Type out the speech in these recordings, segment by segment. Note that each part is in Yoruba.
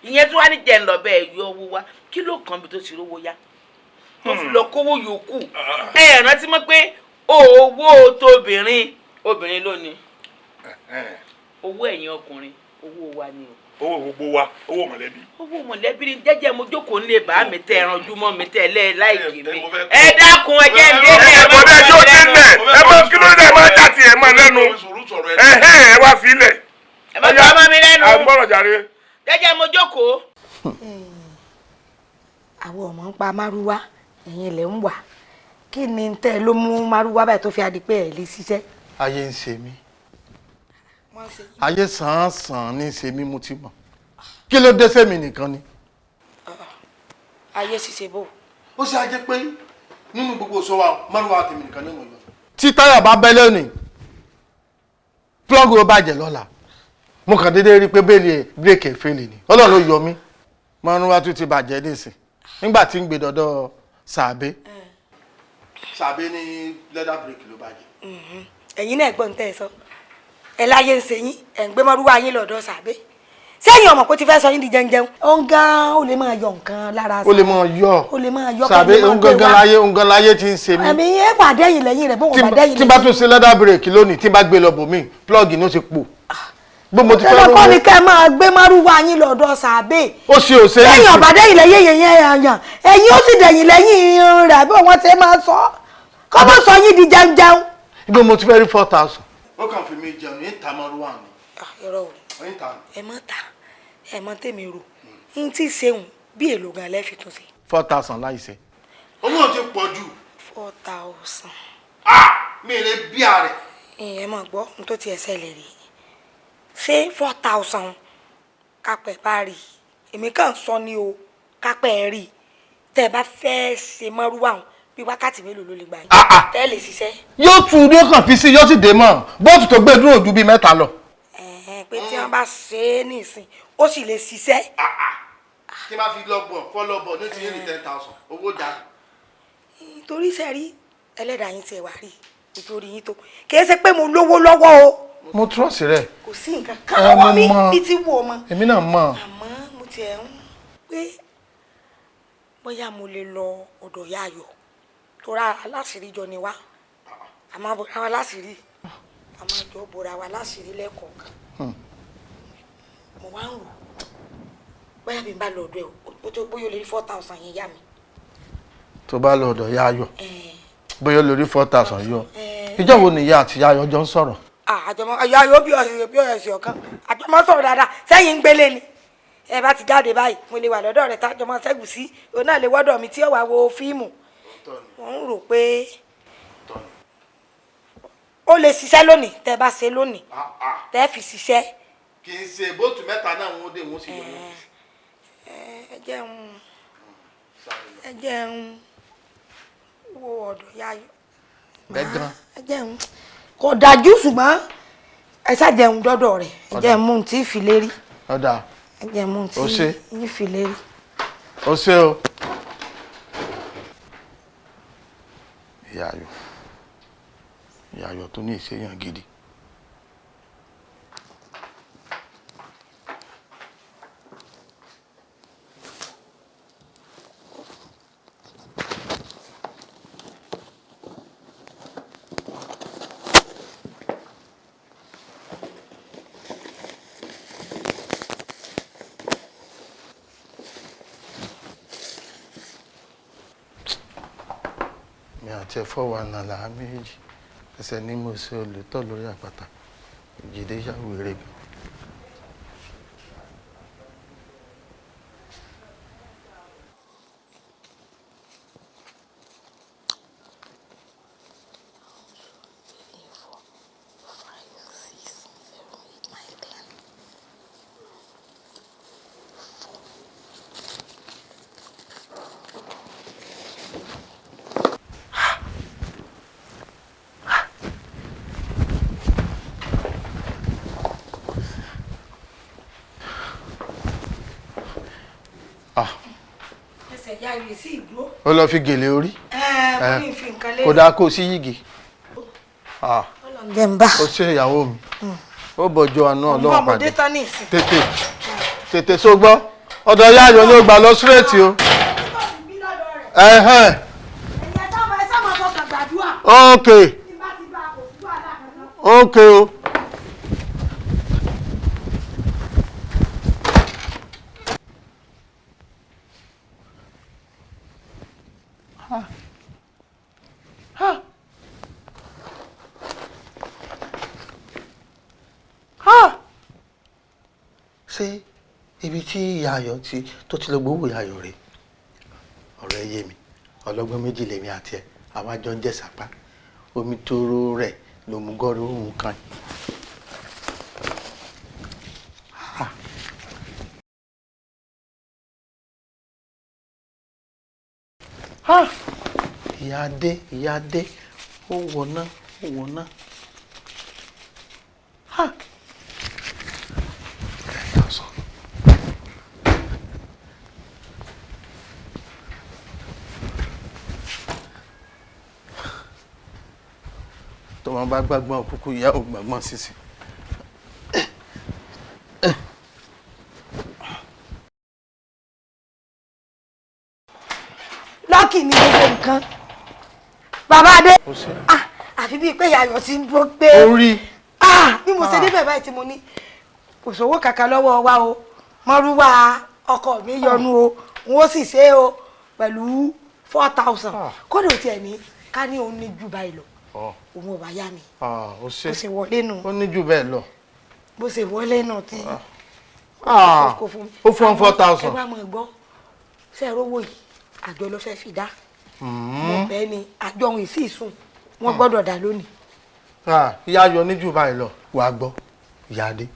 Ìyẹn tí wàá ní jẹ́ ń lọ bẹ́ẹ̀ yọ owó wá. Kí ló kàn bí tó ti rówó yá tó fi lọ kówó yòókù? Ẹ rántí mọ́ pé owó tóbìnrin, obìnrin ló ní owó. Ẹ̀yin ọkùnrin, owó wa ni o. Owó gbogbo wa, owó mọ̀lẹ́bí. Owó mọ̀lẹ́bí ni. Jẹ́jẹ́ mo jókòó nílé bá mi tẹ ẹran ojúmọ́ mi tẹ lẹ́ láìkì mi. Ẹ dákun, ẹ jẹ́ ń délẹ̀. Ẹ bọ̀dá, ẹjọ́ délẹ̀. Ẹ mọ kí ló dé máa jà tiẹ̀ mọ́ lẹ́nu? Ẹ ẹ wá filẹ̀. Ẹ má tọ́ ọmọ mi lẹ́nu. Àgbọ̀rọ̀ jàre. Jẹ́jẹ́ mo jókòó. Àwọn ọmọ ń pa márúwá, ẹ̀yin ilẹ̀ ń wà. Kí ni tẹ́ ẹ ló mú márúwá báyìí tó fi adi pé ẹ lè ṣiṣẹ́? Ayé ń ṣe mí, ayé sàn-án ní ṣe mí. Mo ti mọ̀ kí ló dé sẹ́mi nìkan ni. Ayé ṣiṣẹ́ bò. Ó ṣe ajẹ́ pé nínú gbogbo òṣò wa, márùwá tèmi nìkan ní mọ̀ yọ. Tí táyà bá bẹ́ lónìí, plug ó bàjẹ́ lọ́la. Mo kàn déédéé rí i pé bẹ́ẹ̀lì bírèkì ẹ̀ fail ni. Ọlọ́run ló yọ mí. Márùwá tún ti bàjẹ́ nísìn nígbà tí ń gbé dọ́dọ̀ sàbẹ́. Sàbẹ́ ní leather brake ló bàjẹ́. Ẹ̀yin náà gbọ́n tẹ́ ẹ sọ. Ẹ láyé ń ṣe yín, ẹ̀ ń gbé márúwá yín lọ́dọ̀ sàbẹ́. Sẹ́yìn ọmọ kó ti fẹ́ sọ yín di jẹunjẹun. Ó ń gán, ó lè máa yọ nǹkan lára. Ó lè máa yọ. Ó lè máa yọ. Sàbẹ́ òǹgangan láyé, òǹgan láyé ti ń ṣe mí. Ẹ̀mí yẹn pàdé yìí lẹ́yìn rẹ̀ bóun pàdé yìí. Tí bá tún ṣe leather brake lónìí, tí bá gbé lọ bòmí, plug ní ó ti pò gbogbo ti fẹ́. Tẹ́lẹ̀ kọ́ ni kẹ́ máa gbé márúwá yín lọ́dọ̀ sàbẹ́. Ó ṣe òṣèré. Lẹ́yìn ọ̀bàdé yìí lẹ́yìn yẹn yẹn, ẹ̀yin ó sì dẹ̀yìn lẹ́yìn rẹ̀ bí wọ́n ti máa sọ kọ́ mọ́ sọ yín di jẹunjẹun. Ibi mo ti fẹ́ rí 4,000. Ó kàn fi mi jẹun ní ìta márúwá ni. Irọ́ o, ẹ mọ́ ta, ẹ mọ́ tèmi rò n tí ṣeun bí èlò gan lẹ́ fi tún ṣe. 4,000 láìsẹ̀. Owó ti pọ̀ jù. 4,000. Mi lè bí ààrẹ. Ẹ mọ̀ gbọ́ n tó tiẹ̀ ṣẹlẹ̀ rí. Ṣé 4,000 kápẹ́ bá rí, èmi kàn sọ ni o, kápẹ́ rí, tẹ́ ẹ bá fẹ́ ṣe mọ́rúwá hàn, bí wákàtí mélòó ló lè gbà yín tẹ́ ẹ lè ṣiṣẹ́? Yóò tu ní ó kàn fi sí, yóò sì dé mọ́. Bóòtù tó gbé dúró ju bíi mẹ́ta lọ. Ẹ̀hẹ́n, pé tí wọ́n bá ṣe é nísìn, ó sì lè ṣiṣẹ́. Tí bá fi lọ́bọ̀ fọlọ́bọ̀ ní ti yé ní 10,000, owó jáde. Torí ṣe rí ẹlẹ́dàá yín tiẹ̀ wá rí nítorí yín tó kì í ṣe pé mo lówó lọ́wọ́ o. Mo trust rẹ. Kò sí nǹkan kan lọ́wọ́ mi bí ti wù ọ́ mọ́. Èmi náà mọ̀. Àmọ́ mo tiẹ̀ ń pé bóyá mo lè lọ ọ̀dọ̀ ìyá Ayọ̀, tó ra aláṣìírí jọ ni wá. A máa bora wa láṣìírí, a máa jọ bora wa láṣìírí lẹ́ẹ̀kọ̀ọ̀kan. Mo wá ń rò bóyá bí n bá lọ ọ̀dọ̀ ẹ̀, ó tó bóyá o lè rí 4,000 yẹn yá mi. Tó bá lọ ọ̀dọ̀ ìyá Ayọ̀, bóyá lórí 4,000 yọ. Ìjọ wo ni ìyá àti ìyá Ayọ̀ jọ ń sọ̀rọ̀? Àjọmọ ayọ̀ ayọ̀ bí ọ̀sẹ̀ ọ̀kan, àjọmọ sọ̀rọ̀ dáadáa. Sẹ́yìn ń gbélé ni ẹ bá ti jáde báyìí, mo lè wà lọ́dọ̀ rẹ̀ tájọmọ ṣẹ́gun sí. Òun náà lè wọ́dọ̀ mi tí ó wà wo fíìmù. Wọ́n ń rò pé ó lè ṣiṣẹ́ lónìí, tẹ́ bá ṣe lónìí, tẹ́ fi ṣiṣẹ́. Kì í ṣe bóòtù mẹ́ta náà wọ́n dé, wọ́n sì yọ. Ẹ jẹun wo ọ̀dọ̀ ya Ayọ̀. Gbẹ̀gàn. Ẹ jẹun kò dájú, ṣùgbọ́n ẹ ṣá jẹun dọ́dọ̀ rẹ̀. Ẹ jẹun mú un tí ì fi lérí. Ọ̀dà. Ẹ jẹun mú un tí Ó ṣe. ì fi lérí. Ó ṣe o. Ìyá Ayọ̀, ìyá Ayọ̀ tó ní ìṣèyàn gidi. Mi àti ẹ̀fọ́ wa nà là méjì ẹsẹ̀ ní mo ṣe olùtọ́ lórí àpáta ìjìdé ṣàwérè gan. 5, 6, 7, 8, 9, 10. Ah. Ẹsẹ̀ ìyá rẹ̀ sì dúró. Ó lọ fi gèlè orí. Ẹ mo ní fi nǹkan lé. Kò dáa kó o sí yìgì. Ah. Jẹ́ ń bá. Ó ṣe ìyàwó mi, ó bọ̀jọ́ àánú Mo ń bọ̀, Ọlọ́run mo pàdé. dé tán ní ìsìn. Tètè tètè só gbọ́. Ọ̀dọ̀ ìyá Ayọ̀ ló gbà lọ sírètì o. Ẹ̀hẹ́n. Ok. Ok o. Ha. Ha. Ha. Ṣé ibi tí ìyá Ayọ̀ ti tó ti lọ gbowó ìyá Ayọ̀ rèé? Ọ̀rọ̀ ẹ yé mi, ọlọ́gbọ́n méjì lèmi àti ẹ̀, àwa jọ ń jẹ́ sàpá. Omi tóró rẹ̀ ló mú gọ́rọ̀ òun kan. Ha. Ha. Ìyá Adé, ìyá Adé, ó wọ̀ná, ó wọ̀ná. Ha. 10,000. Tó wọn bá gbàgbọ́n kúkú, ìyá ò gbàgbọ́n sísè. Lọ́kì ni gbogbo nǹkan. Bàbá Adé, àfi bíi pé ìyá Ayọ̀ ti ń dúró pé orí. Bí mo ṣe débẹ̀ báyìí tí mo ní kò sówó kankan lọ́wọ́ wa o, mọ́rúwá ọkọ mi yọnu o, n ó sì ṣe é o pẹ̀lú 4,000. Kódà ò tiẹ̀ ní ká ní òun ní jù báyìí lọ, òun ò bá yá mi. Ó ṣe Bó ṣe wọlé nù. Ó ní jù bẹ́ẹ̀ lọ. Bó ṣe wọlé nù tí kò fún mi. Ó fún 4,000. Ẹ wá mọ̀ gbọ́, ṣe é rówó yìí, àjọ ló fẹ́ fi dá. Mo bẹ́ẹ̀ ni àjọ òun ìsì sùn, wọ́n gbọ́dọ̀ dá lónìí. Ìyá Ayọ̀ ní jù báyìí lọ. Wàá gbọ́, ìyá Adé,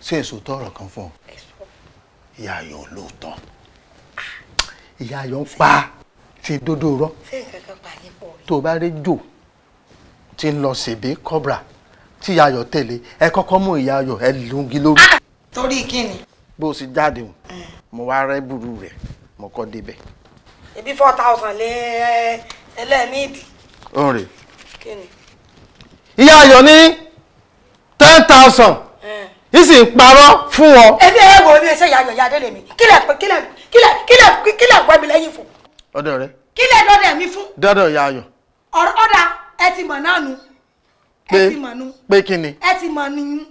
ṣé èso tọrọ kan fún ọ? Ìyá Ayọ̀ lóòótọ́. Ìyá Ayọ̀ ń pa ti dódó rọ. Ṣé nǹkan kan pa yín pọ̀? Tó o bá rí jò tí ń lọ ṣèbé kọ́bra tí ìyá Ayọ̀ tẹ̀lé, ẹ kọ́kọ́ mú ìyá Ayọ̀ ẹ lùngí lórí. Torí kíni? Bó o sì jáde o, mo wá rẹ́ burú rẹ̀, mo kọ́ débẹ̀. Ebi 4,000 lé ẹlẹ́ẹ̀mídìí. Ó rè. Kíni? Ìyá Ayọ̀ ní 10,000. Yìí sì ń parọ́ fún ọ. Ebi ẹ wo bí ẹsẹ̀ ìyá Ayọ̀ ìyá Adé lèmi. Kílẹ̀ kílẹ̀ kílẹ̀ kílẹ̀ kílẹ̀ gbọ́ mi lẹ́yìn fún. Ọ̀dọ̀ rẹ. Kílẹ̀ dọ́dẹ̀ mi fún. Dọ́dọ̀ ìyá Ayọ̀. Ọ̀dà ẹ ti mọ̀ náà nu. Ẹ ti mọ̀ nu. Pé kí ni? Ẹ ti mọ̀ nu.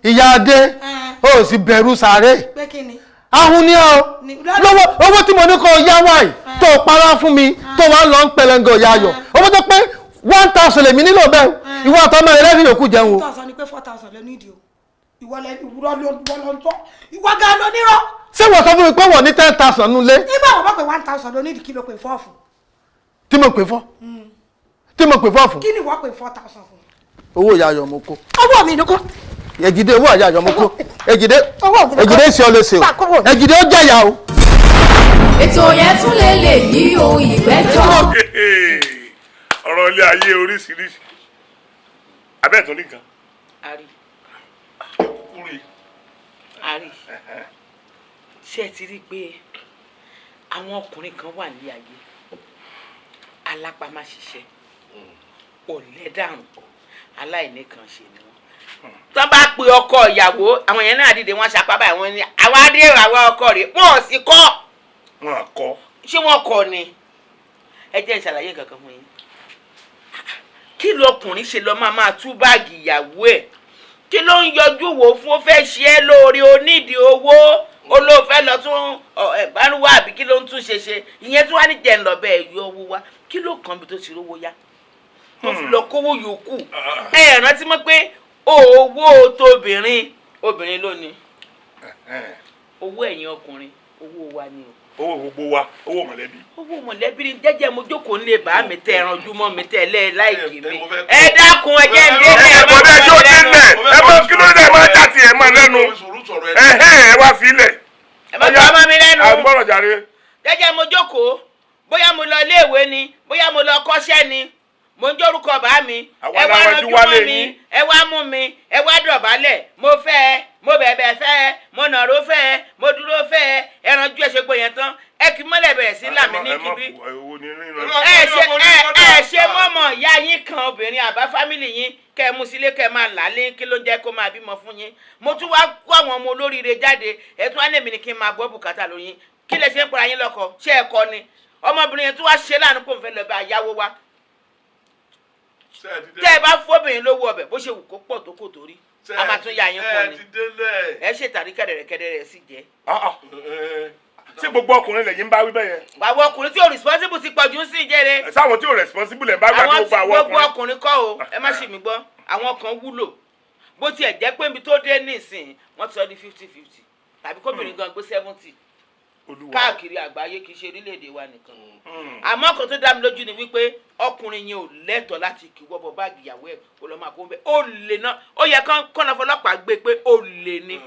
Ìyá Adé, ó sì bẹ̀rù sàárè. Pé kí ni? Ahun ni ọ lọ́wọ́ owó tí mo ní kó yá wáyé tó parọ́ fún mi tó wá lọ ń pẹlẹngọ ìyá Ayọ̀, owó tó pé 1,000 lèmi nílò bẹ́ẹ̀, ìwọ àtọmọ rẹ lẹ́yìn yòókù jẹun o. 2,000 ni pé 4,000 ló nídìí o, ìwọ lẹ ìwúrọ ló ń tọ́, ìwọ gan ló nírọ́. Ṣé wọ́n sọ fún mi pé wọ́n ní 10,000 nulẹ̀? Nígbà wọ́n bá pè 1,000 ló nídìí, kí ló pè 4 fún? Tí mo pè 4? Tí mo pè 4 fún? Kí ni wọ́n pè 4,000 fún? Owó ìyá Ayọ̀ mo kó. Owó mi ló kó. Èjìdé, owó ìyá Ayọ̀ mo kó. Èjìdé, Èjìdé ṣe ọ lè ṣe o. Èjìdé ó jẹ̀yà o. Ètò yẹn tún lè lè yí ohun ìgbẹ́jọ́. Ọ̀rọ̀ ilé ayé oríṣiríṣi. Abẹ́ tó ní nǹkan. Ari. Ari. Ṣé ẹ ti rí i pé àwọn ọkùnrin kan wà ní ayé alápámáṣiṣẹ́, ọ̀lẹ́dàrún, aláìníkan ṣe ni wọ́n. Tọ́ bá pe ọkọ ìyàwó, àwọn yẹn náà dìde, wọ́n ṣapá báyìí, wọ́n ní àwọn adé àwọn ọkọ rẹ̀, wọ́n ò sì kọ́. Wọ́n kọ́. Ṣé wọ́n kọ́ ni? Ẹ jẹ́ n ṣàlàyé nǹkan kan fún yín. Kí lọkùnrin ṣe lọ máa tú báàgì ìyàwó ẹ̀? Kí ló ń yọjú wò fún? Ó fẹ́ ṣe é lóore, onídìí owó, olóòfẹ́ lọ tún bárúwá àbí kí ló ń tún ṣe ṣe? Ìyẹn tún wá ní jẹ́ ń lọ bẹ́ẹ̀ yọ owó wá. Kí ló kàn bí tó ti rówó yá? Tó fi lọ kówó yòókù. Ẹ rántí mọ́ pé owó tóbìnrin, obìnrin ló ní. Owó ẹ̀yin ọkùnrin, owó wa ni o. Owó gbogbo wa, owó mọ̀lẹ́bí. Owó mọ̀lẹ́bí ni jẹ́jẹ́ mo jókòó nílé bá mi tẹ ẹran ojúmọ́ mi tẹ lẹ́ láìkì mi. Ẹ dákun, ẹ jẹ́ ń délẹ̀. Ẹ bọ̀dẹ̀ ẹjọ́ délẹ̀, ẹ mọ kí ló dé máa já tiẹ̀ mọ́ lẹ́nu. Ẹ wá filẹ̀. Ẹ má tọ́ ọmọ mi lẹ́nu. Àgbọ̀rọ̀ jàre. Jẹ́jẹ́ mo jókòó, bóyá mo lọ iléèwé ni, bóyá mo lọ kọ́ṣẹ́ ni, mo ń jórúkọ bá mi. Ẹ wá ranjú mọ́ mi, ẹ wá mú mi, ẹ wá dọ̀bálẹ̀, mo fẹ́ ẹ, mo bẹ̀bẹ̀ fẹ́ ẹ, mo nàró fẹ́ ẹ, mo dúró fẹ́ ẹ, ẹ ranjú ẹ ṣe gbọ́ yẹn tán, ẹ kì í mọ́lẹ̀ bẹ̀rẹ̀ sí làmì ní kíbi. Ẹ ṣe ẹ ẹ Ẹ ṣe mọ́mọ́ ìyá yín kan obìnrin àbá family yín, kẹ́ ẹ mú sílé, kẹ́ ẹ máa là á lé. Kí ló ń jẹ́ kó máa bímọ fún yín? Mo tún wá kó àwọn ọmọ olóríire jáde, ẹ tún wá lèmi ni kí n máa gbọ́ bùkátà lórí yín. Kí lẹ ṣe ń pera yín lọ́kọ? Ṣé ẹ kọ́ ni? Ọmọbìnrin yẹn tún wá ṣe láàánú kó n fẹ́ lọ bá yáwó wá. Tẹ́ ẹ bá fóbìnrin lówó ọbẹ̀, bó ṣe wù kó pọ̀ tó, kò torí a máa tún yá yín pọ̀ ni. Ẹ ti délẹ̀. Ẹ ṣètàrí kẹ̀dẹ̀rẹ̀kẹ̀dẹ̀rẹ̀ sì jẹ́. Ṣé gbogbo ọkùnrin lẹ́yìn ń bá wí bẹ́ẹ̀ yẹn? Àwọn ọkùnrin tí ò responsible ti pọ̀jù ń sì jẹ́rẹ̀. Sáwọn tí ò responsible ẹ̀ ń bá wí àti Àwọn gbogbo àwọn gbogbo ọkùnrin? Ọkùnrin kọ́ o, ẹ má ṣì mí gbọ́. Àwọn kan wúlò, bó tiẹ̀ jẹ́ pé ibi tó dé nísìnyí, wọ́n ti sọ di 50-50, tàbí kóbìnrin gan gbé 70 Olúwa. káàkiri àgbáyé, kì í ṣe orílẹ̀-èdè wa nìkan. Àmọ́ kan tó dá mi lójú ni wípé ọkùnrin yẹn ò lẹ́tọ̀ọ́ láti kí wọ́bọ̀ báàgì ìyàwó ẹ̀ kó lọ́ọ́ máa kó bẹ́ẹ̀. Ó lè ná, ó yẹ kán kọ́nà fọlọ́pàá gbé pé ó lè ní,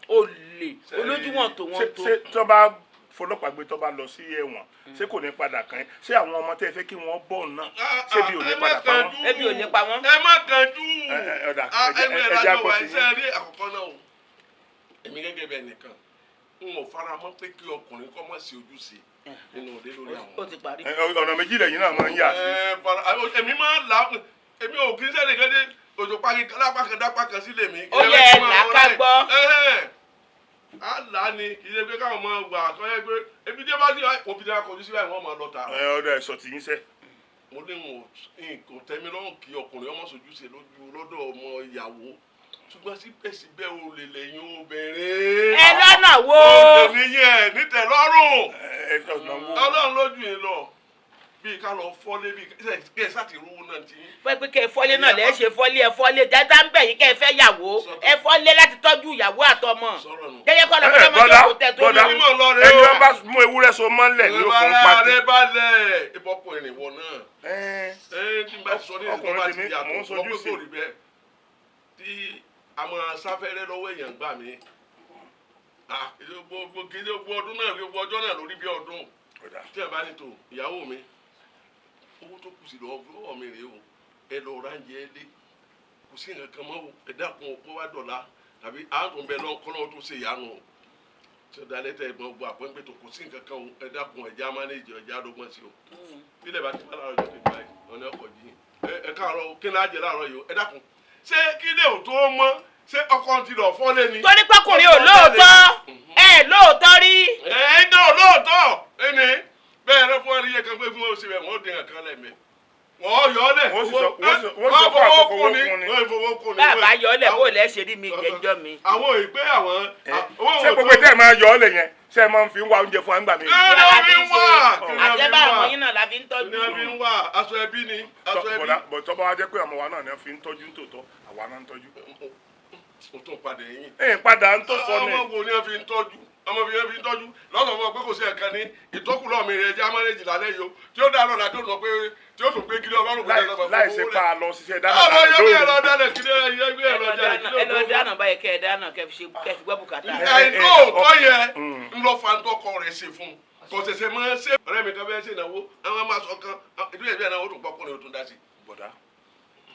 ó lè olójúwọ̀n tó wọ́n tó. Ṣé tó bá fọlọ́pàá gbé, tó bá lọ sí ẹ̀wọ̀n, ṣé kò ní padà kàn yín? Ṣé àwọn ọmọ tẹ́ ẹ fẹ́ kí wọ́n bọ̀ náà, ṣé bí ò ní padà pa wọ́n? Ebi ò ní pa wọ́n. Ẹ má kanjú. Ẹ, ọ̀dà, ẹnu ẹ ẹ̀ jẹ́ lájọ àgbọ̀ wa sí yín. iṣẹ́ rí àkọ́kọ́ náà o. Èmi gẹ́gẹ́ bẹ́ẹ̀ nìkan, n ò fara mọ́ pé kí ọkùnrin kọ́ mọ́ sí ojúṣe nínú ilé lórí àwọn. Ó ti parí. Ẹ, ọ̀nà méjì lẹ́yìn náà máa ń yà sí. Ẹ fara èmi máa ń là, èmi ò kí ń sẹ́ni kan dé òjò parí lápá kan dápá kan sílé mi. Ó yẹ ẹ là ká gbọ́. Á là á ni, kì í ṣe pé káwọn máa wà kọ́ ẹ pé ebi tí ó bá ti òbí tí a kọjú síbẹ̀, wọ́n máa lọ tààrà. Ẹ ọ̀dà, ẹ̀sọ̀ tì yín sẹ́. Mo ní n kò tẹ́ mi lọ́rùn kí ọkùnrin ọmọ sojúṣe lójú lọ́dọ̀ ọmọ ìyàwó, ṣùgbọ́n síbẹ̀síbẹ̀ o lè lẹ́yìn obìnrin. Ẹ lọ́nà wo? O lè níyẹn nítẹ̀lọ́rùn. Ẹ ọ̀nà wo? Ọlọ́run lójú yìí lọ bíi ká lọ fọ́lé, bíi kí ẹ sá ti rówó náà ti yín. Pé pé kẹ́ ẹ fọ́lé náà lẹ́ ṣe fọ́lé, ẹ fọ́lé dáadáa ń bẹ̀ yín, kẹ́ ẹ fẹ́ yàwó, ẹ fọ́lé láti tọ́jú ìyàwó àtọmọ jẹ́jẹ́ kọ́ lọ́kọ́ lọ́mọ Bọ́dà, jókòó tẹ̀ tó bọ́dà, ní. ẹni wọn bá mú ewúrẹ́ so mọ́lẹ̀ ní ó fún Ìbára pátí. rẹ balẹ̀, ìbọ̀kùnrin ìwọ náà. Ẹ tí n bá ti sọ ní ìsìn tó bá Ọkùnrin ti tèmi, yàtọ̀ mò ń sọ sojú pé sí. kò rí bẹ́ẹ̀ tí a máa sáfẹ́rẹ́ lọ́wọ́ èèyàn gbà mí. Kì í ṣe gbogbo ọdún náà, gbogbo ọjọ́ náà lórí bí ọdún tí ẹ bá ní tò ìyàwó mi, owó tó kù sí lọ́wọ́ mi rèé o, ẹ lọ ránjẹ ẹ lé, kò sí nǹkan kan mọ́ o, ẹ dákun o, kó wá dọ̀la tàbí àádùn bẹ lọ́n kọ́ lọ́wọ́ tó ṣe ìyanu o, tí ó dalẹ́ tẹ ẹ̀gbọ́n gbọ́ àpọ́npẹ́ tó kò sí nǹkan kan o, ẹ dákun, ẹ̀já mánéjì, ẹ̀já dọ́gbọ́n sí o. Bílẹ̀ bá ti bá láàárọ̀ ọjọ́ kejì báyìí, ọ̀nà ọkọ̀ jí ẹ káàárọ̀ o, kí ni á jẹ láàárọ̀ yìí o? Ẹ dákun, ṣé kí lè ò tó mọ́, ṣé ọkọ ti lọ fọ́lé ni? Torí pọ́kùnrin ò lóòótọ́, ẹ lóòótọ́ rí. Ẹ ẹ náà lóòótọ́ ẹni bẹ́ẹ̀ rẹ fún ẹni yẹ kan pé fún oṣù rẹ̀, wọ́n dín nǹkan lẹ́mẹ̀, wọ́n yọ ọ́ lẹ̀. Wọ́n sì wọ́n sì sọ pé fọwọ́ àfọwọ́ kún ni kún ni. Wọ́n fọwọ́ kún ni. Bàbá yọ ọ́ lẹ̀, bó lẹ́ ṣe rí mi jẹ́jọ́ mi. Àwọn ìgbé àwọn. Ṣé gbogbo tẹ́ ẹ máa yọ ọ́ lẹ̀ yẹn, ṣé ẹ máa ń fi wá oúnjẹ fún wa nígbà míì? Ẹ ló fi ń wá. Àjẹbá àwọn yín náà la fi ń tọ́jú. Ní fi ń wá aṣọ ẹbí ni aṣọ ẹbí. Bọ̀dá bọ̀, tọ́ba wa jẹ́ pé ọmọ wa náà ni wọ́n fi ń tọ́jú ní tòótọ́, àwa náà ń tọ́jú. O tún padà yín. Ẹ̀ padà ń tó sọ ni. Ọmọ wo ni wọ́n fi ń tọ́jú? Ọmọ fi wọ́n fi ń tọ́jú lọ́sọ̀ fún ọ pé kò sí ẹ̀kan ní ìtọ́kùlọ̀ mi rẹ̀ jẹ́ amárèjì lálẹ́ yìí o, tí ó dá lọ́la, tó sọ pé tí ó tún gbé kiri ọlọ́run pé Láì ṣe pa lọ ṣiṣẹ́ dáná Ọlọ́ yọ bí ẹ̀rọ lóru. dálẹ̀ kiri ẹ̀yẹ bí ẹ̀rọ dálẹ̀ kiri. Ẹ lọ dáná báyìí, kẹ́ ẹ dáná, kẹ́ fi ṣe, kẹ́ fi gbọ́ bùkátà. Àìlóòótọ́ yẹn ń lọ fa ntọ́kọ rẹ̀ ṣe fún un, kò ṣẹ̀ṣẹ̀ máa ṣe. Ọ̀rẹ́ mi kan fẹ́ ṣe ìnáwó, àwọn máa sọ kan ìdílé ìbílẹ̀ náà, ó tún pọ́kùnrin, ó tún dá sí. Bọ̀dá,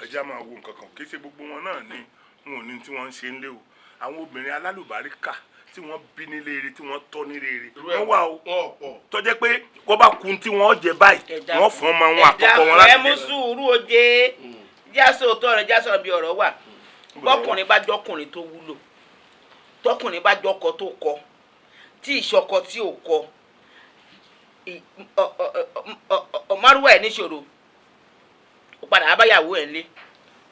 ẹ jẹ́ á máa wo nǹkan kan. Kì í ṣe gbogbo wọn náà ni wọn ò ní tí wọ́n ń ṣe ń lé o. Àwọn obìnrin alálùbáríkà tí wọ́n bí nílé eré, tí wọ́n tọ́ nílé eré, wọ́n wà o, Wọn ò pọ̀. tó jẹ́ pé kó bá kun tí wọ́n jẹ báyìí, wọ́n fún ọmọ wọn àkọ́kọ́ wọn Ẹ láti mú jẹ. sùúrù oje, jásọ òótọ́ rẹ̀, jásọ bí ọ̀rọ̀ wà. Bọ́kùnrin bá jọkùnrin tó wúlò, tọkùnrin bá jọkọ tó kọ, tí ìṣọkọ tí ò kọ márùwá ẹ̀ níṣòro, ó padà abáyàwó ẹ̀ lé,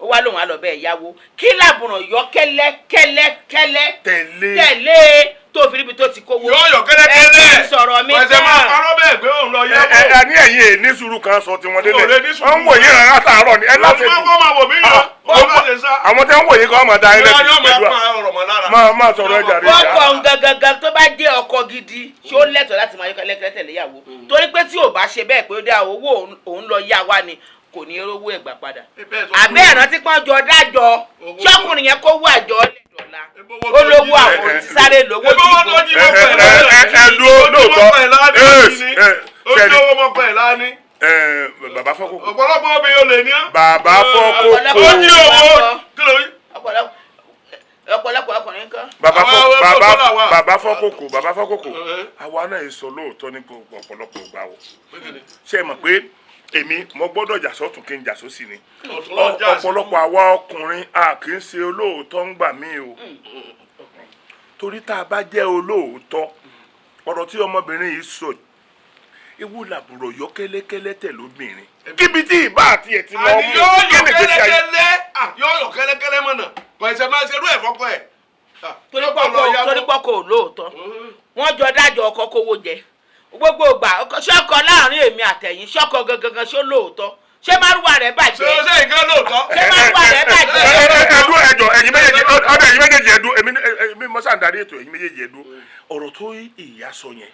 ó wá lóun á lọ bẹ́ẹ̀ yáwó, kí làbùràn yọ kẹ́lẹ́ kẹ́lẹ́ kẹ́lẹ́ Tẹ̀lé. Tẹ̀lé tó fi ríbi tó ti kówó. Yóò yọ kẹ́lẹ́kẹ́lẹ́. Ẹ ti sọ̀rọ̀ mi Pẹ̀sẹ̀ máa tán. parọ́ bẹ́ẹ̀ pé òun lọ yẹ. Ẹ ẹ ní ẹ̀yìn ẹ̀ ní sùúrù kan sọ tiwọn Ò lè délẹ̀. ní sùúrù. Wọ́n ń wò yín rárá látàárọ̀ ni ẹ láti. Wọ́n kọ́ máa wò mí yàn. Wọ́n bá ṣe sá. Àwọn tẹ́ ń wò yín kọ́ máa da ilé Ìyá yóò máa pẹ̀lú pa ọ̀rọ̀ mọ́ lára. Máa máa sọ̀rọ̀ ẹja rẹ̀ Ọkọ gangan tó bá jẹ́ ọkọ gidi, ṣé ó lẹ́tọ̀ọ́ láti máa yọ kẹ́lẹ́kẹ́lẹ́ tẹ̀lé ìyàwó? Torí pé tí ò bá ṣe bẹ́ẹ̀, pé ó dá owó òun lọ yá wa ni, kò ní rówó ẹ̀gbà padà. Àbẹ́ ìrántí pọ́n jọ dájọ́, ṣọ́kùnrin yẹn kó wọ àjọ lẹ́dọ̀ọ́lá, ó lówó àwọn tí sáré lówó. Ebí owó tó jí Ẹ mọ́pẹ́ ẹ ẹ ẹ dúró lóòótọ́. ẹ̀ Ẹ ó jí owó mọ́pẹ́ láni. Ẹ bàbá fọ́kókò. Ọ̀pọ̀lọpọ̀ obìnrin olè ní á. Bàbá fọ́kókò. Ó jí owó kí ló yí. Ọ̀pọ̀lọpọ̀ ọkùnrin kan. Bàbá Àwọn fọ́ ọmọ bàbá tó là wà. Bàbá fọ́kókò, bàbá fọ́kókò, àwa náà yìí sọ lóòótọ́ ní gbogbo ọ̀pọ̀lọpọ̀ ìgbà o. Ṣé ẹ mọ̀ pé Èmi mo gbọ́dọ̀ jà sọ́tún kí n jà sósì ni. Ọ̀tún lọ jà sí. Ọ̀pọ̀lọpọ̀ àwa ọkùnrin, a kì í ṣe olóòótọ́ ń gbà mí o, torí tá a bá jẹ́ olóòótọ́, ọ̀rọ̀ tí ọmọbìnrin yìí sọ, ewu làbùrọ̀ yọ kẹ́lẹ́kẹ́lẹ́ tẹ̀ lóbìnrin kíbi tí ìbá àti ẹ̀ ti lọ Àní mú yóò kí yọ ni ìgbésí ayé? kẹ́lẹ́kẹ́lẹ́, yóò yọ kẹ́lẹ́kẹ́lẹ́ mọ̀nà, kò ẹsẹ̀ máa ṣerú ẹ̀ fọ́kọ ẹ̀. Torí pọ́kọ, torí pọ́kọ ò lóòótọ́. Wọ́n jọ dájọ́ ọkọ kówó jẹ gbogbo ìgbà. Ṣọ́kọ láàrin èmi àtẹ̀yìn, ṣọ́kọ gangan, ṣó lóòótọ́? Ṣé márùwà rẹ̀ Ṣé bàjẹ́? o ṣe nǹkan lóòótọ́? Ṣé márùwà rẹ̀ bàjẹ́? Ẹdú ẹjọ, ẹ̀yin méjèèjì, ọdọ ẹ̀yin méjèèjì, ẹdú. Èmi mọ sáà darí ètò. Ẹ̀yin méjèèjì, ẹdú. Ọ̀rọ̀ tó ìyá sọ yẹn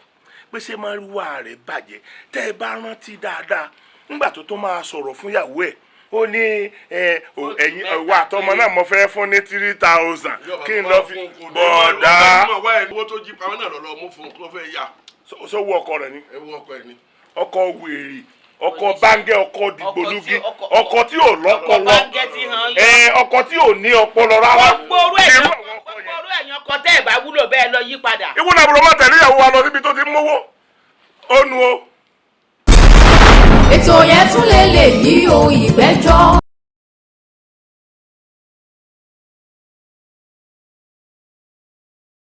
pé ṣé márùwà rẹ̀ bàjẹ́, tẹ́ ẹ bá rántí dáadáa, nígbà tó tó máa sọ̀rọ̀ fún ìyàwó ẹ̀, ó ní ẹ, ẹ̀yin ìwà àtọmọ náà mo fẹ́ fún ní 3,000 kí n lọ fi bọ̀dá. Owó tó jí pamọ́ náà lọ́lọ́ mú fún un tó fẹ́ yà. Sówó ọkọ rẹ̀ ni. Ewu ọkọ ẹ̀ ni. Ọkọ wèrè, ọkọ báńgẹ́, ọkọ dìgbòlugi, ọkọ tí ò lọ́pọlọ. Báńgẹ́ ti hàn yọ. Ẹ ọkọ tí ò ní ọpọlọ rárá. Gbogbo orú ẹ̀yàn Irú àwọn ọkọ gbogbo yẹn. orú ẹ̀yàn ọkọ tẹ́ ẹ̀ bá wúlò bẹ́ẹ̀, lọ yí padà. Ìwọ làbúrò máa tẹ̀lé ìyàwó wa lọ síbi tó ti ń mówó, ó nu o. Ètò yẹn tún lè lè yí o, ìgbẹ́jọ́.